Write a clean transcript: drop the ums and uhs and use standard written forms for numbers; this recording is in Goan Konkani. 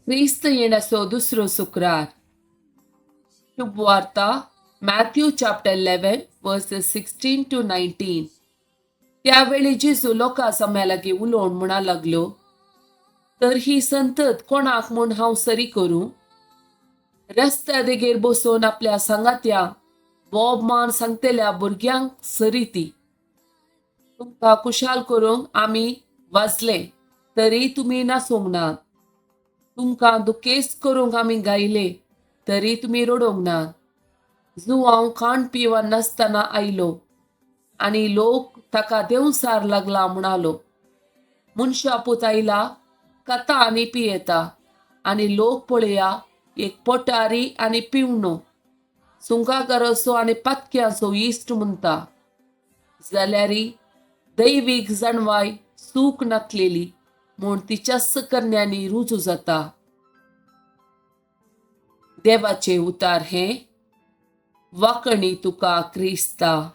क्रिस्त येण्याचो दुसरो शुक्रार. शुभवार्ता Matthew chapter 11 verses 16 to 19. त्यावेळी जेजू लोकां सम्या लागीं उलोवन म्हणा लागलो, तर ही संतत कोणाक म्हूण हांव सरी करूं? रस्त्या देगेर बसून आपल्या सांगात्या बोब मान सांगतल्या भुरग्यांक सरी ती. तुमकां खुशाल करूंक आमी वाजले तरी तुमी नाचूंक नात. तुमकां दुखेस्त करूंक आमी गायले तरी तुमी रडोवंक ना. जुवांव खाण पिवन नासतना आयलो आनी लोक ताका देंवचार लागला म्हणालो. मनशा पूत आयला, खाता आनी पियेता आनी लोक, पळया, एक पोटारी आनी पिवणो, सुंकागाराचो आनी पातक्यांचो इश्ट म्हणटा. जाल्यार दैवीक जाणवाय चूक नासलेली म्हूण तिच्याच करण्यांनी रुजू जाता. देवाचे उतार हें. वाकणी तुका क्रिस्ता.